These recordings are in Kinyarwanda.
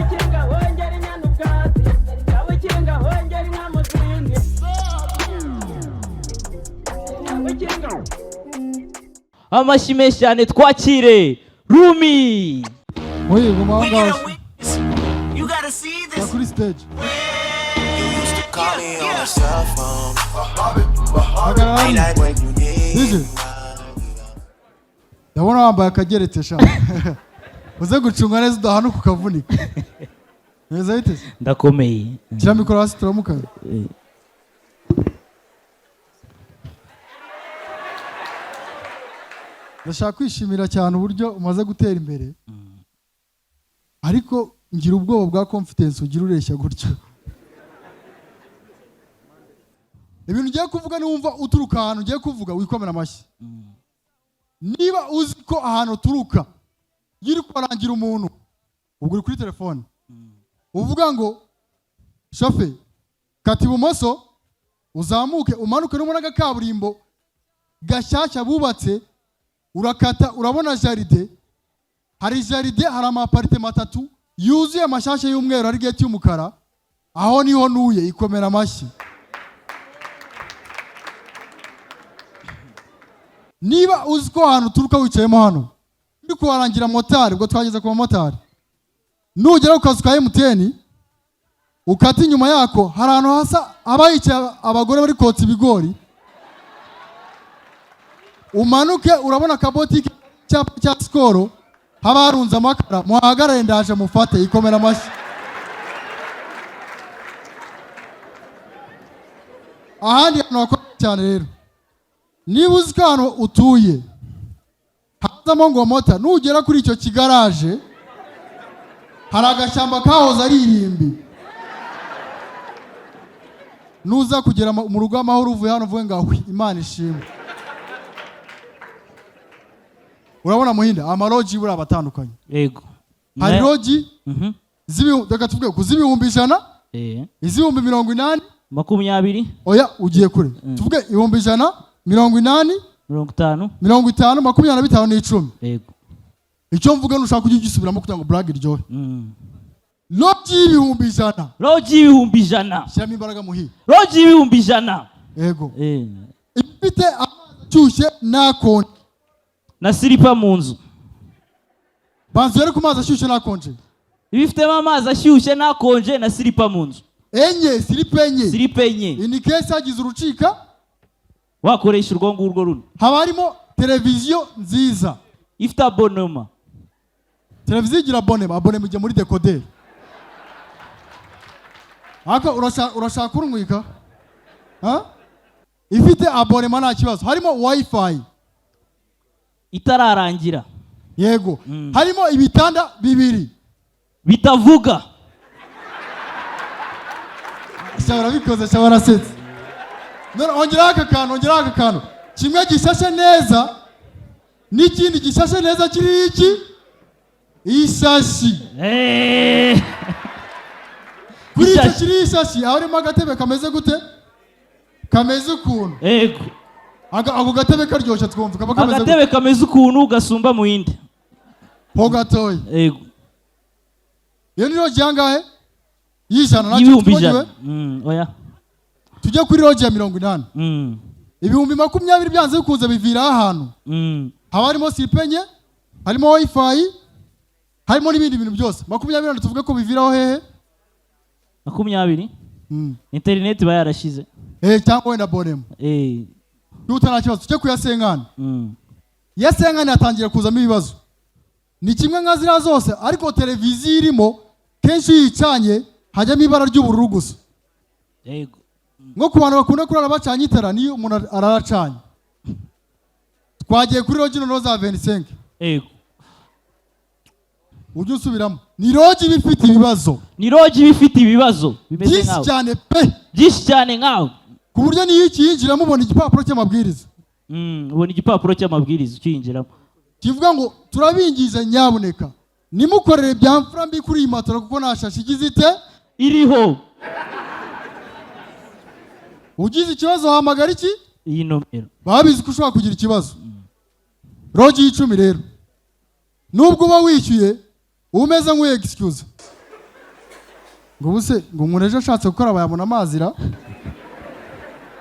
Ukinga hongera inyana ubwatsi, ukinga hongera inka mu zindi, ukinga. Amashyi menshi cyane, twakire Rumi. Muhi, guma aho ngaho. You gotta see Jya this. kuri stage. You used to call me on my cell phone. Hagarara Late hano. night when you need DJ. me. Ndabona wambaye akageretse sha, uze gucunga neza udahanuka ukavunika. Meza bite se? Ndakomeye. Shyira mikoro hasi turamukanye. Ndashaka kwishimira cyane uburyo umaze gutera imbere, ariko ngira ubwoba bwa confidence ugira ureshya gutyo. Ibintu ugiye kuvuga, niwumva uturuka ahantu ugiye kuvuga, wikomera amashyi. Niba uzi ko ahantu uturuka, iyo uri kubarangira umuntu, ubwo uri kuri telefone, uvuga ngo: "Shofe, kata ibumoso, uzamuke, umanuke, nubona agakaburimbo gashyashya bubatse, urakata, urabona jardin, hari jardin, hari ama apartment atatu yuzuye amashyashya y'umweru, hari gate y'umukara, aho niho ntuye." Ikomera amashyi. Niba uzi ko ahantu uturuka wicayemo hano uri kuharangira motari, ubwo twageze ku bamotari, nugera ku kazu ka MTN, ukata inyuma yako, hari ahantu hasa haba hicaye abagore bari kotsa ibigori, umanuke, urabona akabotike, icyapa cya Skol, haba harunze amakara, muhagarare, ndaje mufate. Ikomera amashyi. Ahandi hantu hakomeye cyane rero, niba uzi ko ahantu utuye hazamo ngo mota, nugera kuri icyo kigaraje, hari agashyamba kahoze ari irimbi, nuza kugera mu rugo amahoro uvuye hano, uvuge ngo: "Ahwi, Imana ishimwe." Urabona Muhinda, ama lodge buriya abatandukanye. Yego. Hari lodge reka tuvuge ku z'ibihumbi 100, iz'ibihumbi 80. 20. Oya, ugiye kure. Tuvuge 100,000, 80. 50. 50, 25 n'icumi. Yego. Icyo mvuga, nushaka ujye ugisubiramo kugira ngo blague iryohe. Lodge y'ibihumbi 100. Lodge y'ibihumbi 100. Shyiramo imbaraga, Muhi. Lodge y'ibihumbi 100. Yego. Ifite amazi ashyushye n'akonje. Na slipper mu nzu. Banza uhere ku mazi ashyushye n'akonje. Ibifitemo amazi ashyushye n'akonje na slipper mu nzu. Enye, slipper enye. Slipper enye. In case hagize urucika, wakoresha urwo ngurwo runo. Haba harimo televiziyo nziza. Ifite abonnement. Televiziyo igira abonnement? Abonnement ijya muri dekoderi. Ariko urashaka kurunywika? Ha? Ifite abonnement, nta kibazo. Harimo WiFi. Itararangira. Yego. Harimo ibitanda bibiri. Bitavuga. Sha, urabikoze sha, warasetse. None ongeraho aka kantu, ongeraho aka kantu: kimwe gishashe neza n'ikindi gishashe neza kiri iki ishashi. Kuri icyo Ishashi. kiri ishashi, aho harimo agatebe kameze gute? Kameze ukuntu. Yego. Ako gatebe karyoshye, twumva kaba kameze gute? Agatebe kameze ukuntu gasumba mu yindi. Ho gatoya. Yego. Iyo ni lodge yangahe? Y'ijana nacyo? Y'ibihumbi Twibagiwe? ijana. Oya. Tujye kuri lodge ya 80. 20,000 byanze bikunze biviraho ahantu haba harimo slipper enye, harimo WiFi, harimo n'ibindi bintu byose. 20 wenda tuvuge ko biviraho hehe? 20, interineti iba yarashize. Eh, cyangwa wenda abonnement. Yuta, nta kibazo. Tujye kuya cinquante. Iya cinquante yatangira kuzamo ibibazo. Ni kimwe nka ziriya zose, ariko televiziyo irimo kenshi iyo uyicanye hajyamo ibara ry'ubururu gusa. Nko ku bantu bakunda kurara bacanye itara, niyo umuntu arara acanye. Twagiye kuri lodge noneho za 25. Ujye usubiramo: ni lodge iba ifite ibibazo. Ni lodge iba ifite ibibazo bimeze Byinshi nkawe. cyane pe. Byinshi cyane nkawe. Ku buryo niyo ukiyinjiramo ubona igipapuro cy'amabwiriza. Ubona igipapuro cy'amabwiriza ukiyinjiramo. Kivuga ngo: "Turabingize, nyabuneka nimukorere bya mfura mbi kuri iyi matora, kuko nta shashi igize ite?" Iriho. "Ugize ikibazo wahamagara iki?" Iyi nomero. Baba bizi ko ushobora kugira ikibazo. Lodge y'icumi rero. Nubwo uba wishyuye, uba umeze nk'uwexcuse ngo ubuse ngo umuntu ejo ashatse gukaraba yabona amazi ra?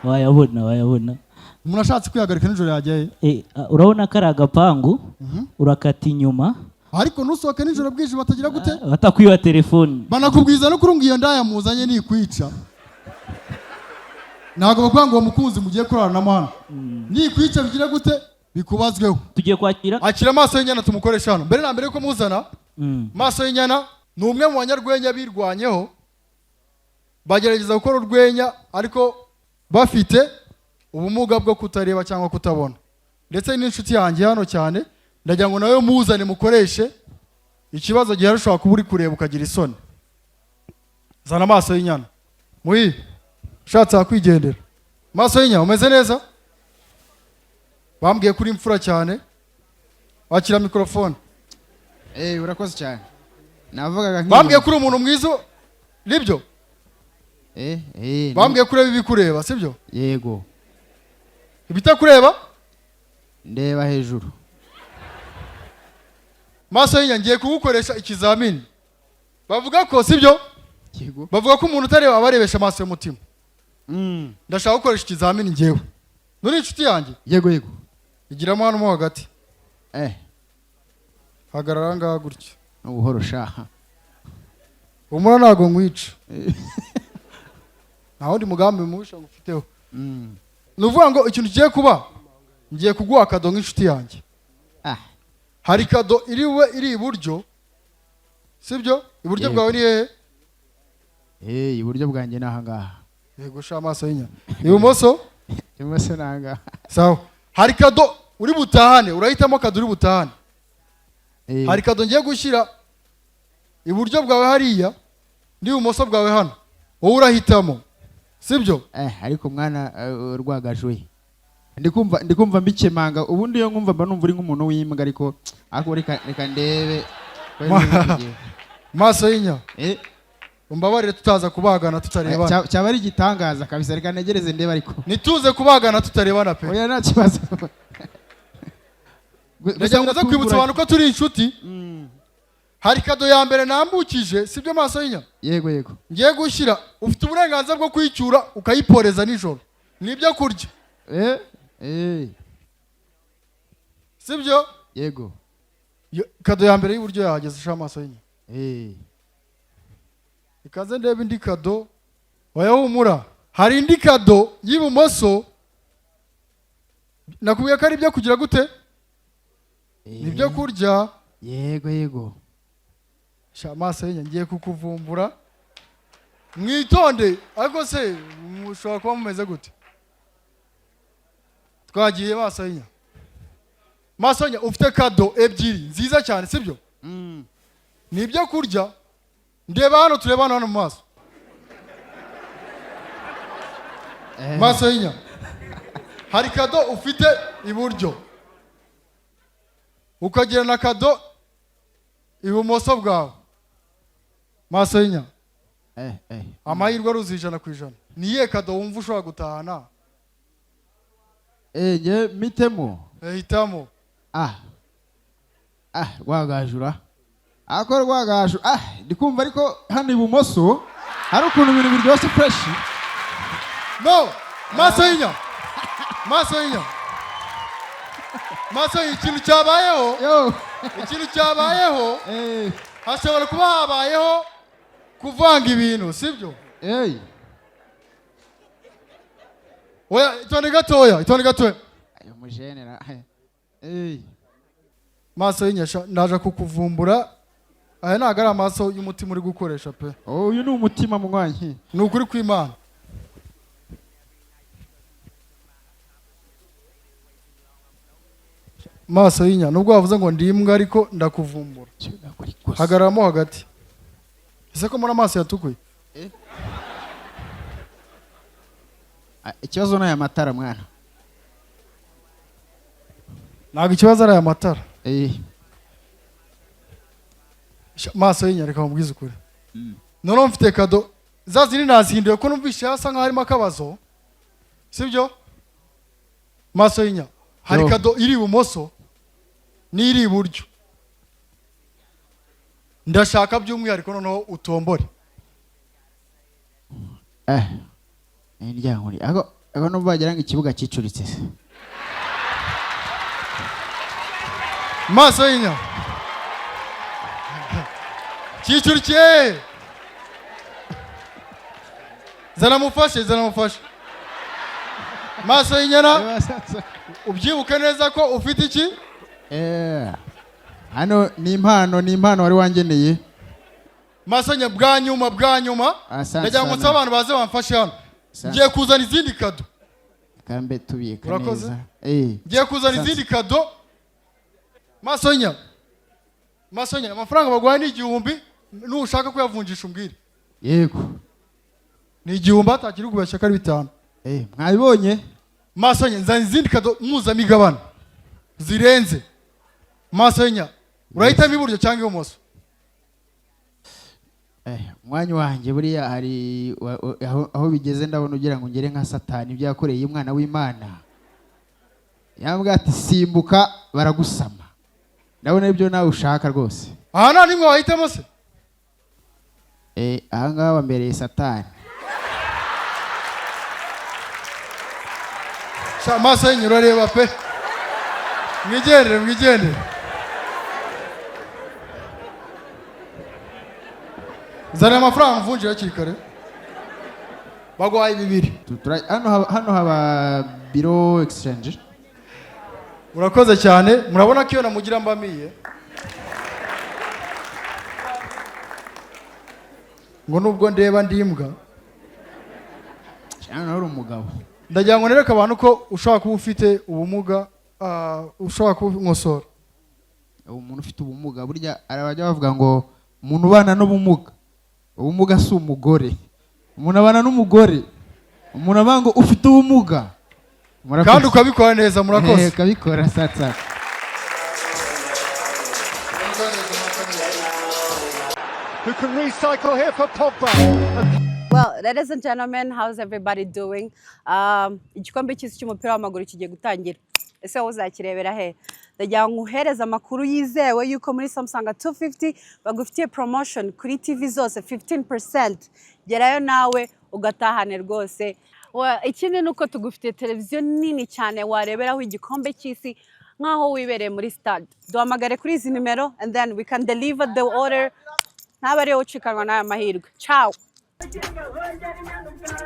Wayabona, wayabona. Umuntu ashatse kwihagarika nijoro yajyahe? Urabona ko ari agapangu, urakata inyuma. Ariko ntusohoke nijoro bwije, batagira gute? Batakwiba telefone. Banakubwiza no kuri ngo iyo ndaya muzanye nikwica, ntabwo bakuvuga ngo uwo mukunzi mugiye kuraranamo hano nikwica bigire gute, bikubazweho. Tugiye kwakira. Akira Amaso y'Inyana, tumukoresha hano. Mbere na mbere yuko muzana, Maso y'Inyana ni umwe mu banyarwenya birwanyeho, bagerageza gukora urwenya ariko bafite ubumuga bwo kutareba cyangwa kutabona, ndetse n'inshuti yanjye hano cyane. Ndagira ngo nawe muzane mukoreshe ikibazo gihari, ushobora kuba uri kureba ukagira isoni. Zana Amaso y'Inyana. Muhi ushatse wakwigendera. Maso y'Inyana, umeze neza? Bambwiye kuri imfura cyane. Wakira mikorofone. Urakoze cyane. Navugaga nk'ibi. Bambwiye ko uri umuntu mwiza, nibyo? Eh. Bambwiye ko ureba ibikureba, sibyo? Yego. Ibitakureba? Ndeba hejuru. Maso y'inyana, ngiye kugukoresha ikizamini. Bavuga ko, sibyo? Yego. Bavuga ko umuntu utareba aba arebesha amaso y'umutima. Ndashaka gukoresha ikizamini ngewe nuri inshuti yanjye. Yego. Igiramo hano mo hagati. Hagarara aha ngaha gutya. Ubuhoro shaha. Humura, ntabwo nkwica, nta wundi mugambi mubisha ngufiteho. Ni ukuvuga ngo ikintu kigiye kuba, ngiye kuguha kado nk'inshuti yanjye. Hari kado iri we iri iburyo, sibyo? Iburyo Yego. bwawe ni hehe? Iburyo bwanjye ni aha ngaha. Yego sha, Amaso y'inyana. Ibumoso? Ibumoso ni aha ngaha. Sawa, hari kado uri butahane, urahitamo kado uri butahane. Hari kado ngiye gushyira iburyo bwawe hariya n'ibumoso bwawe hano, wowe urahitamo, sibyo? Ariko mwana, rwagajuye. Ndikumva mbikemanga. Ubundi iyo nkumva mba numva uri nk'umuntu w'imbwa, ariko reka ndebe ko biri kugenda. Maso y'inyana, umbabarire tutaza kubagana tutarebana. Cyaba ari igitangaza kabisa. Reka ntegereze ndebe ariko. Ntituze kubagana tutarebana pe. Oya, nta kibazo. Ndagira ngo Gusa nze kwibutsa abantu ko turi inshuti. Hari kado ya mbere nambukije, sibyo, Maso y'inyana? Yego. Ngiye gushyira, ufite uburenganzira bwo kuyicyura ukayiporeza nijoro, ni ibyo kurya. Sibyo? Yego. Kado ya mbere y'iburyo yahageze usha, Amaso y'inyana. Ikaze ndebe indi kado. Oya, humura, hari indi kado y'ibumoso. Nakubwiye ko ari ibyo kugira gute? Ni ibyo kurya. Yego. Sha, Amaso y'inyana, ngiye kukuvumbura. Mwitonde. Ariko se mushobora kuba mumeze gute? Twagiye, Maso y'inyana. Maso y'inyana, ufite kado ebyiri nziza cyane, sibyo? Ni ibyo kurya. Ndeba hano, tureba hano, hano mu maso. Maso y'inyana, hari kado ufite iburyo, ukagira na kado ibumoso bwawe, Maso y'inyana. Amahirwe aruzuye 100%. Ni iyihe kado wumva ushobora gutahana? Nge mitemo. Hitamo. Ah, rwagajura. Ako rwagaju. Ndi kumva ariko hano ibumoso hari ukuntu ibintu biryoshye fresh. No, Maso y'inyana, Maso y'inyana, Maso y'inyana, ikintu cyabayeho. Yo. Ikintu cyabayeho, hashobora kuba habayeho kuvanga ibintu, sibyo? Oya, itonde gatoya, itonde gatoya. Ayo mujenera. Maso y'inyasha, ndaje kukuvumbura. Aya ntabwo ari amaso y'umutima uri gukoresha pe. Oh, uyu ni umutima munywanyi. Ni ukuri kw'Imana. Maso y'inyana, nubwo wavuze ngo ndi imbwa, ariko ndakuvumbura. Hagararamo hagati. Ese ko muri amaso yatukuye? Ah, ikibazo ni aya matara mwana. Ntabwo ikibazo ari aya matara. Maso y'inyana, reka mubwize ukuri. Noneho mfite kado za zindi nazihinduye ko numvise hasa nkaho harimo akabazo, sibyo, Maso y'inyana? Hari Yo. kado iri ibumoso n'iri iburyo. Ndashaka by'umwihariko noneho utombore. Indyankuri ako ako, nubwo wagira ngo ikibuga cyicuritse se. Maso y'inyama cyicurikiye. Zana mufashe, zana mufashe. Maso y'inyana, ubyibuke neza ko ufite iki? Hano ni impano, ni impano wari wangeneye. Maso y'inyana, bwa nyuma, bwa nyuma. Asante Ndagira ngo sana. nsabe abantu baze bamfashe hano. Asante. Ngiye kuzana izindi cadeau. Kambe tubika Urakoze. neza. Ngiye kuzana Asante. izindi cadeau. Maso y'inyana, maso y'inyana, amafaranga baguhaye ni 1000. Nushaka kuyavunjisha umbwire. Yego. Ni 1000, hatakiri kubeshya ko ari 5. Mwabibonye. Maso y'inyana, nzana izindi cadeau mpuzamigabane zirenze. Maso y'inyana, urahitamo iburyo cyangwa ibumoso? Umwanya wanjye buriya hari aho bigeze, ndabona ugira ngo ngere nka Satani ibyo yakoreye umwana w'Imana. Yambwira ati: "Simbuka baragusama." Ndabona ibyo nawe ushaka rwose. Aha nta nimwe wahitamo se? Aha ngaha bambereye Satani. Sha, maso y'inyana, urareba pe. Mwigendere, mwigendere. Zana amafaranga mvunjira hakiri kare. Baguhaye 2. Hano haba bureau exchange. Murakoze cyane. Murabona ko iyo namugira mbamiye ngo nubwo ndeba ndi imbwa. Hano uri umugabo. Ndagira ngo nereke abantu ko ushobora kuba ufite ubumuga, ushobora kuba nkosora. Umuntu ufite ubumuga, burya hari abajya bavuga ngo umuntu ubana n'ubumuga, ubumuga si umugore. Umuntu abana n'umugore, umuntu avuga ngo ufite ubumuga. Murakoze. Kandi ukabikora neza. Murakoze. Ukabikora sasa. Who can recycle here for Pogba. Well, ladies and gentlemen, how's everybody doing? Igikombe cy'isi cy'umupira w'amaguru kigiye gutangira. Ese wowe uzakirebera he? Ndagira ngo nguhereze amakuru yizewe yuko muri Samsung 250 bagufitiye promotion kuri TV zose 15%. Gerayo nawe ugatahane rwose. Well, ikindi ni uko tugufitiye televiziyo nini cyane wareberaho igikombe cy'isi nk'aho wibereye muri stade. Duhamagare kuri izi nimero and then we can deliver the order. Ntaba ariyo ucikanwa n'aya mahirwe. Ciao! Bukinga hongera inyana ubwatsi.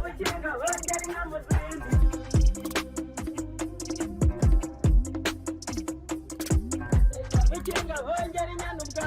Bukinga hongera inka mu zindi. Bukinga hongera inyana ubwatsi.